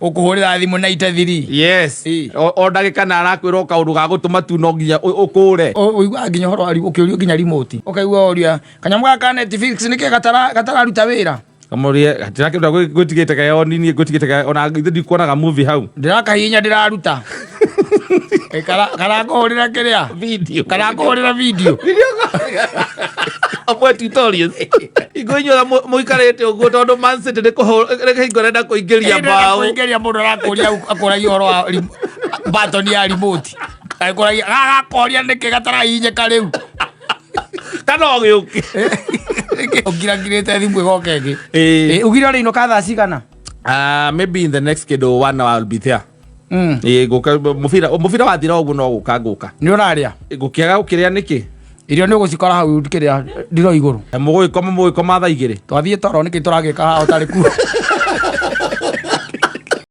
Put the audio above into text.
Ũkũhũrĩra thimũ na itathiri. Yes. Ĩ. O ndagĩka na arakwĩra o kaũndũ ga gũtũma tu no nginya ũkũre. Ũiguaga nginya ũhoro wa ũkĩũrio nginya remote. Ũkaigua ũria kanyamũ gaka ka Netflix nĩkĩ gatararuta wĩra. Kamũrie gatirakĩruta gwĩtigĩte kayo nini gwĩtigĩte kayo ona ithuĩ ndikuonaga movie hau. Ndĩrakahihinya ndĩraruta. Ĩ, karakũhũrĩra kĩrĩa? Video. Karakũhũrĩra video. Amwe tutorials. Ingo inyuothe mũikarĩte ũguo tondũ Man City nĩ kũhingo renda kũingĩria mbaũ. Kũingĩria mũndũ arakũria akũragia ũhoro wa button ya remote. Akũragia gagakoria nĩkĩ gatarahihinyĩka rĩu. Kana o gĩũke. Ũngirangirĩte thimũ ĩgoka ĩngĩ. Ĩĩ. Ĩ, ugire ũrĩinũka thaa cigana? Ah, maybe in the next kĩndũ one hour I'll be there. Ĩĩ, ngũka mũbira wathira ũguo no gũka ngũka. Nĩ ũrarĩa? Ngũkĩaga gũkĩrĩa nĩkĩ? Irio nĩ ũgũcikora hau kĩrĩa ndiro igũrũ. Mũgũgĩkoma thaa 2. Twathiĩ toro nĩkĩ tũragĩka haha ũtarĩ kuo.